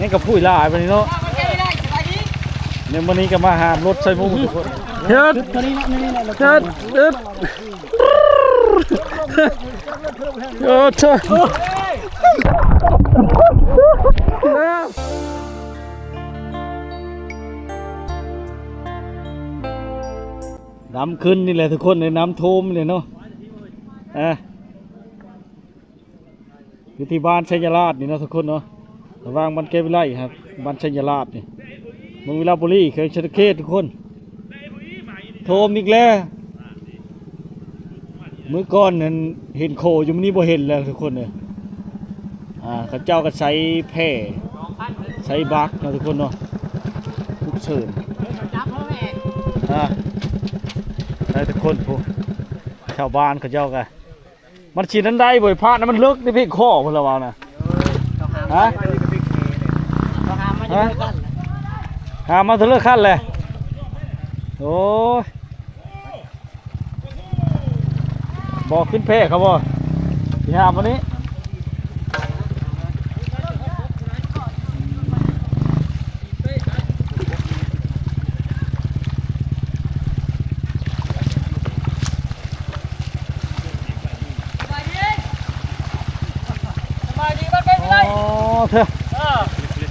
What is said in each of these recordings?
ໃຫ້ກັບຜູ້ຫຼາຍບັດນີ້ເນາະ. ໃນມື້ນີ້ກໍມາຫາມລົດໃສ່ໝູ່ທຸກຄົນ. ເຮັດ ເຮັດ ເຮັດ ເອີ ເທີ ນ້ຳຂຶ້ນນີ້ແຫຼະທຸກຄົນເອີຍ, ນ້ຳຖ້ວມນີ້ແຫຼະເນາະ. ອ່າ ຢູ່ທີ່ບ້ານໄຊຍະລາດນີ້ເນາະທຸກຄົນເນາະ, ລະຫວ່າງບ້ານແກ້ວວິໄລ ຫາ ບ້ານໄຊຍະລາດນີ້ ເມືອງວິລະບູລີ ແຂວງສະຫວັນນະເຂດທຸກຄົນ. ຖ້ວມອີກແລ້ວ. ມື້ກ່ອນນັ້ນເຫັນໂຂຢູ່, ມື້ນີ້ບໍ່ເຫັນແລ້ວທຸກຄົນເອີຍ. ອ່າ ເຂົາເຈົ້າກໍໃຊ້ແພ ໃຊ້ບັກເນາະທຸກຄົນເນາະ, ທຸກເສີນ. ອ່າ ໄດ້ທຸກຄົນ. ຜູ້ ຊາວບ້ານເຂົາເຈົ້າກໍ ມັນຊິນັ້ນໄດ້ບໍ່ ພາດນະ, ມັນເລິກໃນເພງຄໍພຸ້ນລະວ່ານະ. ຮະ? ຮະ? ຫາມາເທື່ອລະຄັນແຫຼະ. ໂອ້ຍ ບໍ່ຂຶ້ນແພເຂົາບໍ່? ຊິຫາມມື້ນີ້. ສະບາຍດີ ບ້ານເປັນໄງ? ອໍ ເທີ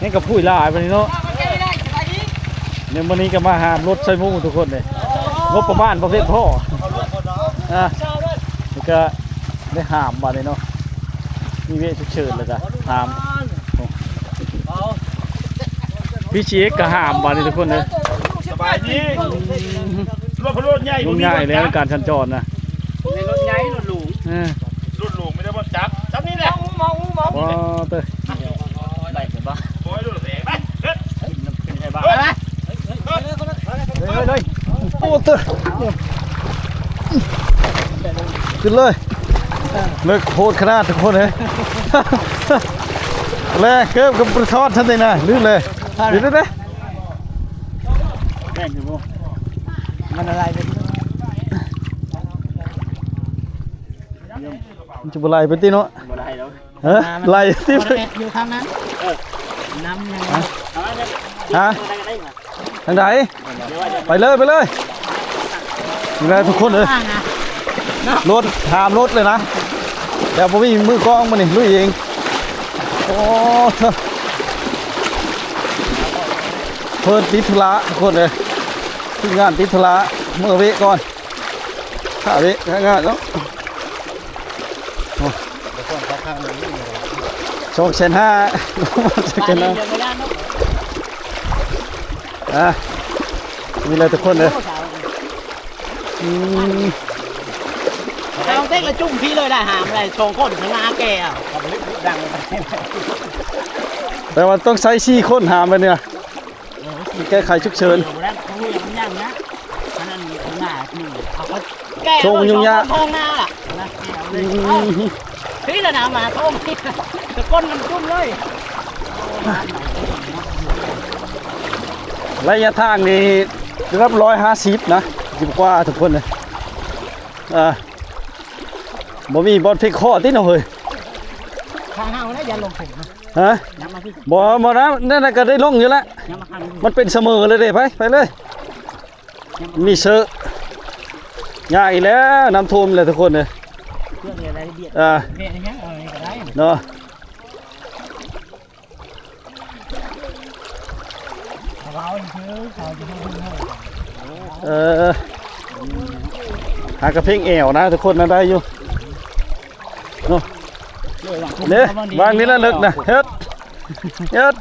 ຍັງກັບຜູ້ຫຼາຍບັດນີ້ເນາະ. ໃນມື້ນີ້ກໍມາຫາມລົດໃສ່ໝູ່ທຸກຄົນເດ້. ງົບປະມານບໍ່ພຽງພໍ. ອ່າ ແລ້ວກໍໄດ້ຫາມບັດນີ້ເນາະ, ມີເວກສຸກເສີນແລ້ວກໍຫາມ. ພີຊີເອັກ ກໍຫາມບັດນີ້ທຸກຄົນເດ້. ສະບາຍດີ. ລົດ ລົດໃຫຍ່ ລົດໃຫຍ່ແລ້ວ ການສັນຈອນນະ. ລົດໃຫຍ່ ລົດຫຼູງ. ເອີ ລົດຫຼູງມີແຕ່ບໍ່ຈັບ ຈັບນີ້ແຫຼະ. ເອົາ ເອົາ ເອົາ ເອົາ ອໍ ເຕີ ໄດ້ບໍ່? ໂອ້ຍ ລົດແຫຼະ ໄປ ເຮັດ ຂຶ້ນໄດ້ບໍ່? ເອີ ເອີ ໂອ້ ເຕີ ຂຶ້ນເລີຍ. ເລິກໂພດຂະໜາດທຸກຄົນເອີຍ. ແລເກີບກັບປະທອດຊັ້ນເອງນະ, ລືມເລີຍ. ເດີໆ ແມ່ນຢູ່ບໍ່? ມັນລະລາຍໄປ ມັນຈະບໍ່ໄຫຼໄປຕິເນາະ? ບໍ່ໄຫຼດອກ. ຮະ? ອ່າ ມັນໄຫຼຕິ? ບໍ່ໄດ້ ຢູ່ທາງນັ້ນ. ເອີ ນ້ຳຍັງ ຮະ? ຮະ? ທາງໃດ? ໄປເລີຍ ໄປເລີຍ. ນີ້ແຫຼະທຸກຄົນເອີຍ, ລົດ ຫາມລົດເລີຍນະ. ແຕ່ບໍ່ມີມືກ້ອງມື້ນີ້ ລຸຍເອງ. ໂອ້ ເພິ່ນຕິດທຸລະທຸກຄົນເອີຍ, ທີມງານຕິດທຸລະ ເມືອເວະກ່ອນ. ຖ້າເວະ ງ່າຍໆເນາະ. ໂອ້ ສອງແສນຫ້າ ສອງແສນຫ້າ. ອ່າ ນີ້ແຫຼະທຸກຄົນເອີຍ. ອືມ ເອົາເຕັກລະຈຸ່ມພີ້ເລີຍ ໄດ້ຫາມໄດ້ສອງຄົນ ຂ້າງໜ້າແກ່ເອົາ. ແຕ່ວ່າຕ້ອງໃຊ້ສີ່ຄົນຫາມແບບນີ້. ເອີ ແກ້ໄຂສຸກເສີນ. ບໍ່ໄດ້ ເຂົາຮູ້ຫຍັງນະ ອັນນັ້ນໜ້າໜຶ່ງ ເອົາໄປແກ້ ໂຊກຫຍຸ້ງຍາກ ໂຊກໜ້າລະນະ. ອືມ ພີ້ລະນະ ມາໂຊກພີ້ ຕະກົ້ນມັນຈຸ້ມເລີຍ. ໄລຍະທາງນີ້ລະດັບຮ້ອຍຫ້າສິບນະ ຊິກວ່າທຸກຄົນເລີຍ. ອ່າ ບໍ່ມີບ່ອນເພງຄໍຕິເນາະເຮີ້ຍ. ທາງເຮົານະ ຢ່າລົງເພງນະ. ຮະ? ບໍ່ ບໍ່ນະ ນັ້ນນະກໍໄດ້ລົງຢູ່ແລ້ວ. ມັນເປັນສະເໝີເລີຍເດ້. ໄປ ໄປເລີຍ. ມີເຊີ ຍາກອີກແລ້ວ. ນ້ຳຖ້ວມແລ້ວທຸກຄົນເອີຍ. ອ່າ ເນາະ. ເອີ ຫາກະເພງແອວນະທຸກຄົນນະ ໄດ້ຢູ່ເນາະ. ເດ້ ວາງນີ້ລະເລິກນະ. ເຮັດ ເຮັດ.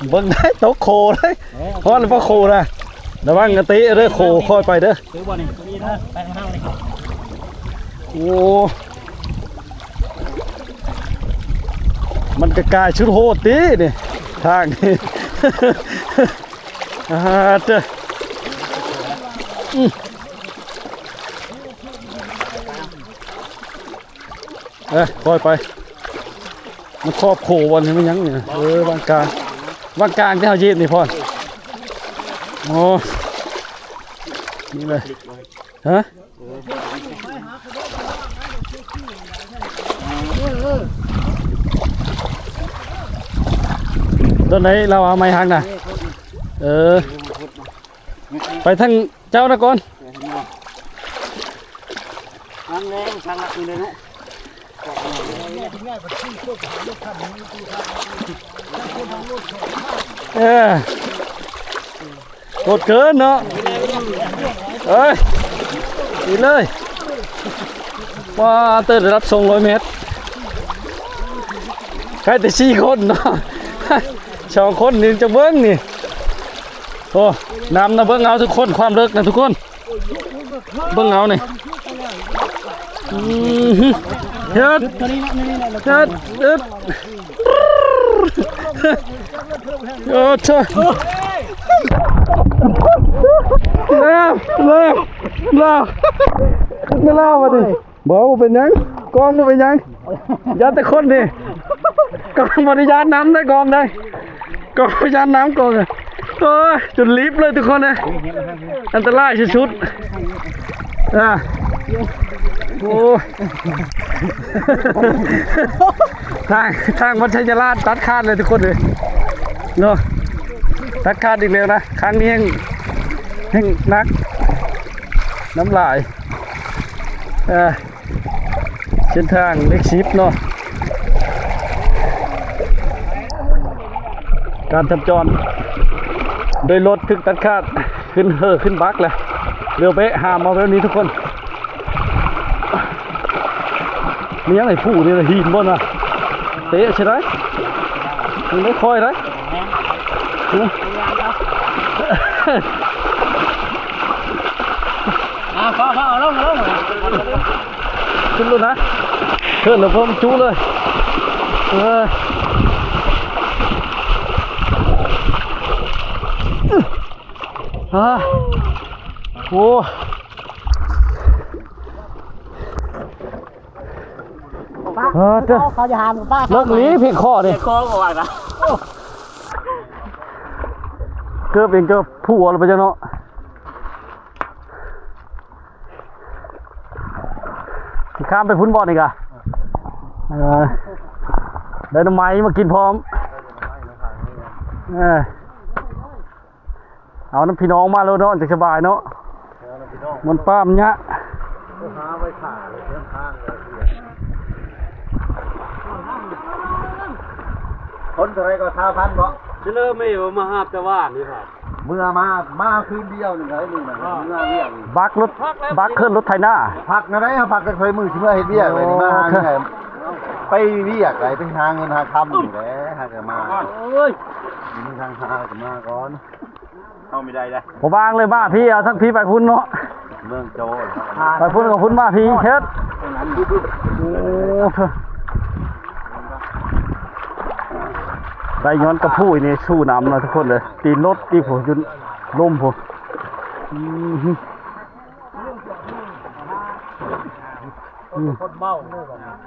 ເບິ່ງໄດ້ ຕົກໂຂເລີຍ. ເອີ ຮອດແລ້ວບໍ່ໂຂນະ. ລະວັງກະຕິເດີ ໂຂຄ່ອຍໄປເດີ. ຖືບໍ່ນີ້ ນີ້ເດີ ໄປທາງເຮົານີ້. ໂອ້ ມັນກະກາຍສຸດໂຫດຕິນີ້ ທາງນີ້. ອ່າ ເຕີ ອື. ເອີ ຄ່ອຍໄປ. ມັນຂອບໂຂບໍ່ນີ້ ມັນຫຍັງນີ້ນະ. ເອີ ວາງກາງ ວາງກາງທີ່ເຮົາເຮັດນີ້ພອນ. ໂອ້ ນີ້ເລີຍ ຮະ ໂດນໃດລາວເອົາໄມ້ຫັກນະ ເອີ ໄປທາງເຈົ້ານະກ່ອນ ທາງແລງທາງຫຼັກນີ້ເລີຍເນາະ. ເອີ ໂຫດເກີນເນາະ ເອີຍ ນີ້ເລີຍ ວ້າ ເຕີ ລະດັບສອງຮ້ອຍແມັດ ໃກ້ແຕ່ສີ່ຄົນເນາະ ສອງຄົນນີ້ຈະເບິ່ງນີ້ ໂອ້ ນ້ຳນະ ເບິ່ງເອົາທຸກຄົນ ຄວາມເລິກນະທຸກຄົນ. ເບິ່ງເອົານີ້ ອືມ ເຮັດ ເຮັດ ເຮັດ ໂອ້ໂຫ ແລ້ວ ແລ້ວ ແລ້ວ ແລ້ວ ບາດນີ້ ບໍ່ ບໍ່ເປັນຫຍັງ ກອງບໍ່ເປັນຫຍັງ ຢ້ານແຕ່ຄົນນີ້ ກອງບໍ່ໄດ້ຢ້ານນ້ຳເດ້ ກອງເດ້ ກອງບໍ່ຢ້ານນ້ຳ ກອງ ໂອ້ຍ ຈົນລິບເລີຍທຸກຄົນເອີຍ ອັນຕະລາຍສຸດໆ ອ່າ ໂອ້ ທາງ ທາງວັດໄຊຍະລາດຕັດຂາດເລີຍທຸກຄົນເອີຍ ເນາະ ຕັດຂາດອີກແລ້ວນະ ຄັ້ງນີ້ແຮ່ງ ແຮ່ງໜັກ ນ້ຳຫຼາຍ ເອີ ເສັ້ນທາງເລກສິບເນາະ ການສັນຈອນໂດຍລົດຖືກຕັດຂາດ ຂຶ້ນເຫີຂຶ້ນບັກແລ້ວ ເຫຼືອແວະຫາມາແບບນີ້ທຸກຄົນ ມີຫຍັງໃຫ້ຜູ້ນີ້ລະ ຫີນບໍ່ນະ ເຕະໃສ່ໄດ້ ຍັງໄດ້ຄ່ອຍໄດ້ ອ່າ ພໍໆ ເອົາລົງ ເອົາລົງ ຂຶ້ນລົງນະ ເທີນແລ້ວເພີ່ມຈຸເລີຍ ເອີ ອ່າ ໂອ້ ເອີ ເຈົ້າ ເຂົາຈະຫາມປາ ເລິກອີ່ຫຼີ ເພງຄໍນີ້ ເພງຄໍບໍ່ວ່ານະ ເກີບເອງເກີບຜົວແລ້ວໄປຈັກເນາະ ຊິຂ້າມໄປພຸ້ນບໍ່ນີ້ກະ ເອີ ໄດ້ໜໍ່ໄມ້ມາກິນພ້ອມ ເອີ. ເອົານຳພີ່ນ້ອງມາໂລດເນາະ ຈັ່ງສະບາຍເນາະ ເອົານຳພີ່ນ້ອງ ມັນປ້າມຍະ ຫາໄວ້ຖ້າເລີຍ ເດີນທາງເລີຍ ຄົນເທົ່າໃດກໍ ຊາວພັນ ເບາະ ຊິເລີ່ມແມ່ນວ່າມາຫາບແຕ່ວານນີ້ ເມື່ອມາ ມາຄືນດຽວໜຶ່ງເລີຍ ມື້ນັ້ນ ອ່າ ເມື່ອວຽກ ບັກລົດ ບັກເຄື່ອນລົດໄຖນາ ພັກແນວໃດ ເຮົາພັກຈັກ ມື້ຊິເມື່ອເຮັດວຽກເລີຍ ມາຫາເງິນ ໄປວຽກໃດ ໄປຫາເງິນຫາຄຳນີ້ແຫຼະ ຫາກະມາ ໂອ້ຍ ມີທາງຫາກະມາກ່ອນ. ເຮົາມີໄດ້ເດ້ ບໍ່ວ່າງເລີຍ ມາພີ້ ເອົາທັງພີ້ໄປພຸ້ນເນາະ ເມືອງໂຈນ ໄປພຸ້ນກໍພຸ້ນ ມາພີ້ເຮັດ ໂອ້ ໄດ້ຍ້ອນກະພຸ້ຍນີ້ ສູ້ນ້ຳນະທຸກຄົນເດີ ຕີນລົດອີກພຸ້ນ ຈົນລົ້ມພຸ້ນ ອືມ. ອືມ ຄົນເມົາ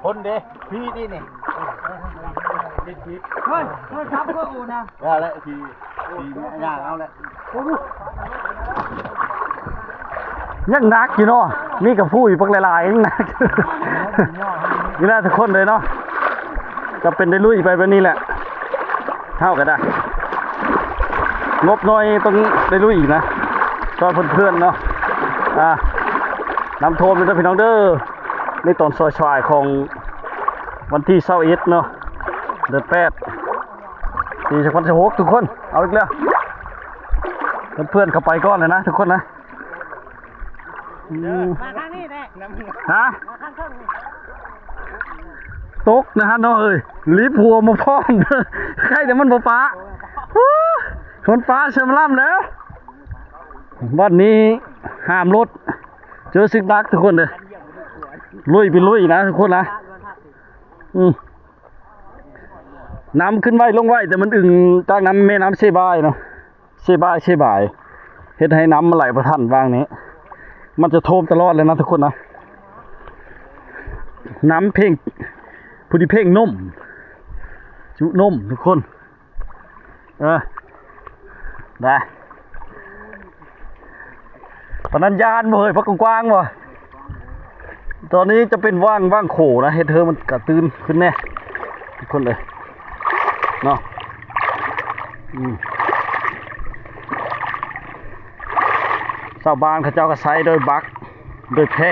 ຄົນເດ້ ຜີຕິນີ້ ເຮີຍ ໂທລະສັບກໍອູນະ ວ່າແຫຼະ ຜີ ຜີຍ່າງເອົາແຫຼະ ຍັງໜັກຢູ່ເນາະ ມີກະພຸ້ຍບັກຫຼາຍໆ ຍັງໜັກ ນີ້ແຫຼະທຸກຄົນເລີຍເນາະ ຈຳເປັນໄດ້ລຸຍໄປແບບນີ້ແຫຼະ. ເຮົາກໍໄດ້ ງົບໜ້ອຍຕ້ອງໄດ້ລຸຍອີກນະ ຊ່ອຍເພື່ອນໆເນາະ ອ່າ ນ້ຳຖ້ວມເດີພີ່ນ້ອງເດີ ໃນຕອນສາຍໆຂອງວັນທີຊາວເອັດເນາະ ເດືອນແປດ ປີສອງພັນຊາວຫົກ ທຸກຄົນ ເອົາອີກແລ້ວ ເພື່ອນໆເຂົ້າໄປກ່ອນເລີຍນະທຸກຄົນນະ. ອືມ ມາທາງນີ້ແດ່ ຮະ ມາທາງເທິງນີ້ ຕົກນະຮະເນາະເອີຍ ລິບຫົວມາພ້ອມ ໃຄແຕ່ມັນບໍ່ປະ ໂອ້ຍ ມັນປະເສີມລຳແລ້ວ ບັດນີ້ຫ້າມລົດ ເຈີສຶກໜັກທຸກຄົນເດີ ລຸຍໄປລຸຍນະທຸກຄົນນະ ອືມ ນ້ຳຂຶ້ນໄວລົງໄວ ແຕ່ມັນອຶ່ງຈາກນ້ຳແມ່ນ້ຳເຊບາຍເນາະ. ເຊບາຍ ເຊບາຍ ເຮັດໃຫ້ນ້ຳມັນໄຫຼບໍ່ທັນຫວ່າງນີ້ ມັນຈະຖ້ວມຕະຫຼອດເລີຍນະທຸກຄົນນະ ນ້ຳເພງ ຜູ້ທີ່ເພງນົມ ຈຸນົມທຸກຄົນ ເອີ ໄດ້ ປານນັ້ນຢ້ານບໍ່ເຮີ້ຍ ພັກກວ້າງໆບໍ່? ຕອນນີ້ຈະເປັນຫວ່າງ ຫວ່າງໂຂນະ ເຮັດເຮີມັນກະຕື່ນຂຶ້ນແດ່ ທຸກຄົນເອີຍເນາະ. ອືມ ຊາວບ້ານເຂົາເຈົ້າກໍໃຊ້ໂດຍບັກ ໂດຍແພ້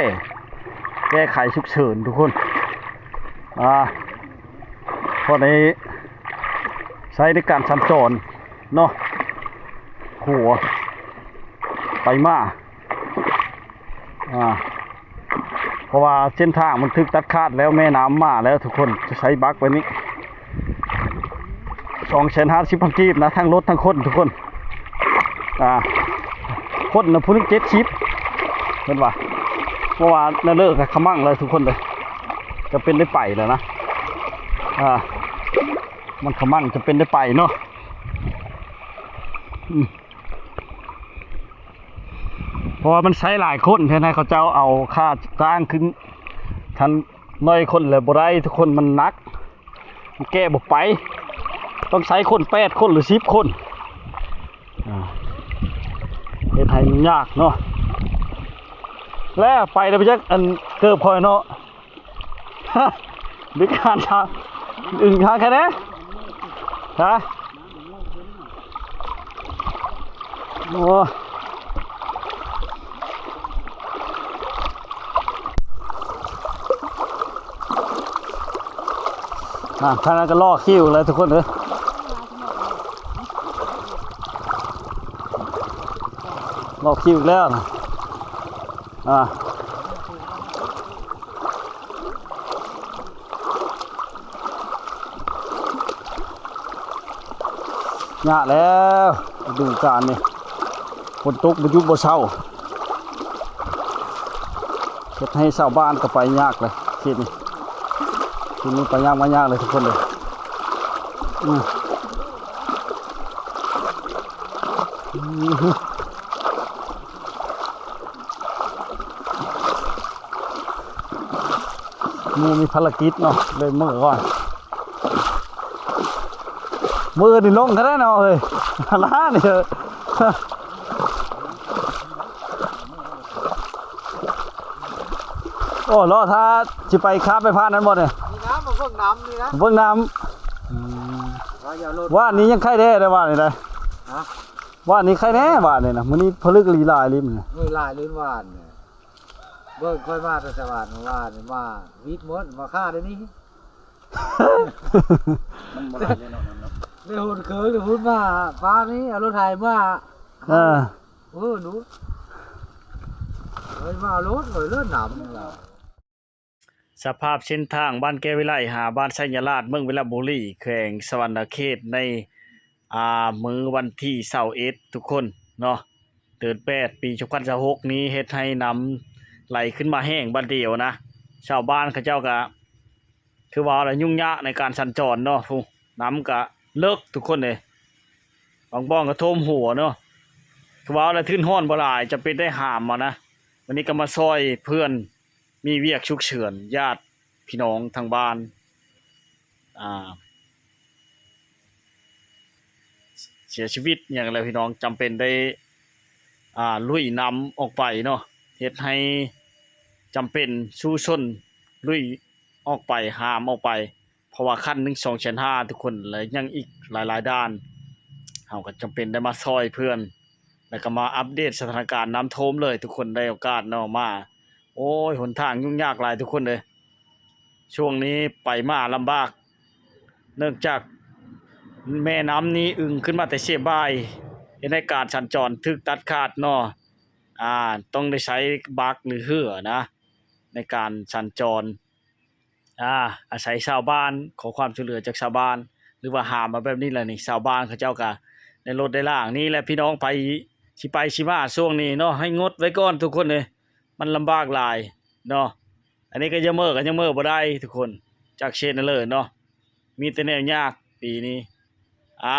ແກ້ໄຂສຸກເສີນທຸກຄົນ. ອ່າ ພໍໄດ້ໃຊ້ໃນການສັນຈອນເນາະ ຂົວໄປມາ ອ່າ ເພາະວ່າເສັ້ນທາງມັນຖືກຕັດຂາດແລ້ວ ແມ່ນ້ຳມາແລ້ວ ທຸກຄົນຈະໃຊ້ບັກແບບນີ້ ສອງແສນຫ້າສິບພັນກີບນະ ທັງລົດທັງຄົນທຸກຄົນ. ອ່າ ຄົນນະຜູ້ໜຶ່ງເຈັດສິບ ເພິ່ນວ່າ ເພາະວ່າແນວເລີກຂະມັງເລີຍທຸກຄົນເດີ ຈະເປັນໄດ້ໄປແລ້ວນະ. ອ່າ ມັນຂະມັງຈະເປັນໄດ້ໄປເນາະ ອືມ ເພາະວ່າມັນໃຊ້ຫຼາຍຄົນ ເຮັດໃຫ້ເຂົາເຈົ້າເອົາຄ່າຈ້າງຂຶ້ນທັນໜ້ອຍຄົນແລ້ວບໍ່ໄດ້ ທຸກຄົນ ມັນໜັກ ມັນແກ້ບໍ່ໄປ ຕ້ອງໃຊ້ຄົນແປດຄົນ ຫຼື ສິບຄົນ ອ່າ ເຮັດໃຫ້ມັນຍາກເນາະ. ແລ້ວໄປແລ້ວໄປຈັກອັນເກີບຂ້ອຍເນາະ ເດັກຂາດທາງ ອຶ່ງທາງແຄ່ແດ່ ຮະ ໂອ້ ອ່າ ທາງນັ້ນກໍລໍຄິວແລ້ວທຸກຄົນເອີຍ ລໍຄິວອີກແລ້ວນະ ອ່າ. ຍາກແລ້ວ ລະດູການນີ້ ຝົນຕົກບໍ່ຢຸດບໍ່ເຊົາ ເຮັດໃຫ້ຊາວບ້ານກໍໄປຍາກເລີຍ ເຂດນີ້ ເຂດນີ້ໄປຍາກມາຍາກເລີຍທຸກຄົນເລີຍ ອືມ. ໝູ່ມີພາລະກິດເນາະ ເລີຍມື້ກ່ອນ ມື້ອື່ນນີ້ລົງກໍໄດ້ເນາະເອີຍ ລ້ານີ້ ໂອ້ ລໍຖ້າຊິໄປຂ້າມໄປຜ່ານນັ້ນບໍ່ນີ້ ນີ້ນະ ມາເບິ່ງນ້ຳນີ້ນະ ເບິ່ງນ້ຳ ອືມ ວ່າຢ່າລົດ ວ່ານີ້ຍັງໄຄແດ່ ໄດ້ວ່ານີ້ໄດ໋ ຮະ ວ່ານີ້ໄຄແດ່ ວ່ານີ້ນະ ມື້ນີ້ຜະລຶກອີ່ຫຼີຫຼາຍລິ້ມນີ້ ເອີ ຫຼາຍລິ້ມວ່ານີ້ ເບິ່ງຂ້ອຍມາແຕ່ສະຫວັນເມື່ອວານນີ້ ມາວິດໝົດ ມາຂ້າດຽວນີ້ ມັນບໍ່ໄດ້ເນາະ ໄດ້ຫົນເຄີງໄດ້ພຸ້ນມາ ປານນີ້ເອົາລົດໄຖມາ ເອີ ເອີ ດູ ເອີ ມາເອົາລົດ ເອີ ເລີດນຳ ສະພາບເສັ້ນທາງບ້ານແກ້ວວິໄລຫາບ້ານໄຊຍະລາດ ເມືອງວິລະບູລີ ແຂວງສະຫວັນນະເຂດ ໃນ ອ່າ ມື້ວັນທີຊາວເອັດ ທຸກຄົນເນາະ ເດືອນແປດ ປີສອງພັນຊາວຫົກນີ້ ເຮັດໃຫ້ນ້ຳໄຫຼຂຶ້ນມາແຮງບາດດຽວນະ ຊາວບ້ານເຂົາເຈົ້າກະ ຄືວ່າລະ ຫຍຸ້ງຍາກໃນການສັນຈອນເນາະ ຜູ້ ນ້ຳກະເລິກທຸກຄົນເອີຍ ບາງບ່ອນກະຖ້ວມຫົວເນາະ ຄືວ່າລະ ທຶນຮອດບໍ່ຫຼາຍ ຈຳເປັນໄດ້ຫາມເອົານະ ວັນນີ້ກະມາຊ່ອຍເພື່ອນ ມີວຽກສຸກເສີນ ຍາດພີ່ນ້ອງທາງບ້ານ ອ່າ ເສຍຊີວິດຫຍັງແລ້ວ ພີ່ນ້ອງຈຳເປັນໄດ້ ອ່າ ລຸຍນ້ຳອອກໄປເນາະ ເຮັດໃຫ້ຈຳເປັນສູ້ຊົນລຸຍອອກໄປ ຫາມອອກໄປ ເພາະວ່າຂັ້ນໜຶ່ງ ສອງແສນຫ້າ ທຸກຄົນ ແລະ ຍັງອີກຫຼາຍໆດ້ານ ເຮົາກໍຈຳເປັນໄດ້ມາຊ່ອຍເພື່ອນ ແລ້ວກໍມາອັບເດດສະຖານະການນ້ຳຖ້ວມເລີຍ ທຸກຄົນ ໄດ້ໂອກາດເນາະ ມາ ໂອ້ຍ ຫົນທາງຫຍຸ້ງຍາກຫຼາຍ ທຸກຄົນເອີຍ ຊ່ວງນີ້ໄປມາລຳບາກ ເນື່ອງຈາກແມ່ນ້ຳນີ້ອຶ່ງຂຶ້ນມາແຕ່ເສຍບາຍ ເຮັດໃຫ້ການສັນຈອນຖືກຕັດຂາດເນາະ ອ່າ ຕ້ອງໄດ້ໃຊ້ບັກ ຫຼື ເຮືອນະ ໃນການສັນຈອນ ອ່າ ອາໄສຊາວບ້ານ ຂໍຄວາມຊ່ວຍເຫຼືອຈາກຊາວບ້ານ ຫຼືວ່າຫາມເອົາແບບນີ້ແຫຼະນີ້ ຊາວບ້ານເຂົາເຈົ້າກະໄດ້ລົດໄດ້ລາງ ນີ້ແຫຼະພີ່ນ້ອງ ໃຜຊິໄປຊິມາຊ່ວງນີ້ເນາະ ໃຫ້ງົດໄວ້ກ່ອນທຸກຄົນເອີຍ ມັນລຳບາກຫຼາຍເນາະ ອັນນີ້ກໍຢາເມີ ກໍຍັງເມີບໍ່ໄດ້ທຸກຄົນ ຈັກເຮັດແນວເລີຍເນາະ ມີແຕ່ແນວຍາກປີນີ້ ອ່າ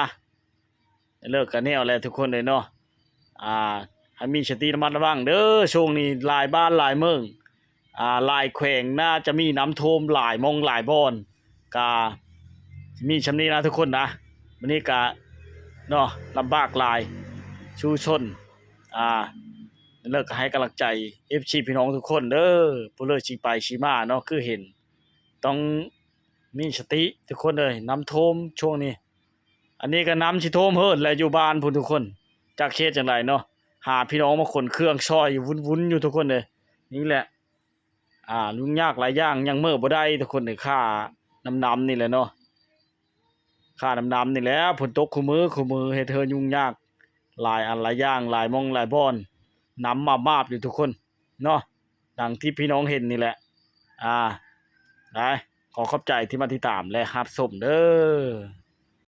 ເລີກກັນແນວແຫຼະທຸກຄົນເອີຍເນາະ ອ່າ ໃຫ້ມີສະຕິລະມັດລະວັງເດີ ຊ່ວງນີ້ຫຼາຍບ້ານຫຼາຍເມືອງ ອ່າ ຫຼາຍແຂວງໜ້າຈະມີນ້ຳຖ້ວມຫຼາຍໝ່ອງຫຼາຍບ່ອນ ກະມີຊ່ຳນີ້ນະທຸກຄົນນະ ມື້ນີ້ກະເນາະ ລຳບາກຫຼາຍ ສູ້ຊົນ ອ່າ ແລ້ວກໍໃຫ້ກຳລັງໃຈເອັຟຊີພີ່ນ້ອງທຸກຄົນເດີ ຜູ້ເລີຍຊິໄປຊິມາເນາະ ຄືເຫັນ ຕ້ອງມີສະຕິທຸກຄົນເອີຍ ນ້ຳຖ້ວມຊ່ວງນີ້ ອັນນີ້ກໍນ້ຳຊິຖ້ວມເຮີດແຫຼະ ຢູ່ບ້ານພຸ້ນທຸກຄົນ ຈັກເຮັດຈັ່ງໃດເນາະ ຫາພີ່ນ້ອງມາຂົນເຄື່ອງຊ່ອຍຢູ່ ວຸ້ນໆຢູ່ທຸກຄົນເອີຍ ນີ້ແຫຼະ ອ່າ ຫຍຸ້ງຍາກຫຼາຍຢ່າງ ຍັງເມີບໍ່ໄດ້ທຸກຄົນເອີຍ ຄ່ານ້ຳນຳນີ້ແຫຼະເນາະ ຄ່ານ້ຳນຳນີ້ແຫຼະ ຝົນຕົກຄູ່ມື້ຄູ່ມື້ ເຮັດເຮີຍຫຍຸ້ງຍາກ ຫຼາຍອັນຫຼາຍຢ່າງ ຫຼາຍໝ່ອງຫຼາຍບ່ອນ ນ້ຳມາບໆຢູ່ທຸກຄົນເນາະ ດັ່ງທີ່ພີ່ນ້ອງເຫັນນີ້ແຫຼະ ອ່າ ໄດ້ ຂໍຂອບໃຈທີ່ມາຕິດຕາມ ແລະ ຮັບຊົມເດີ.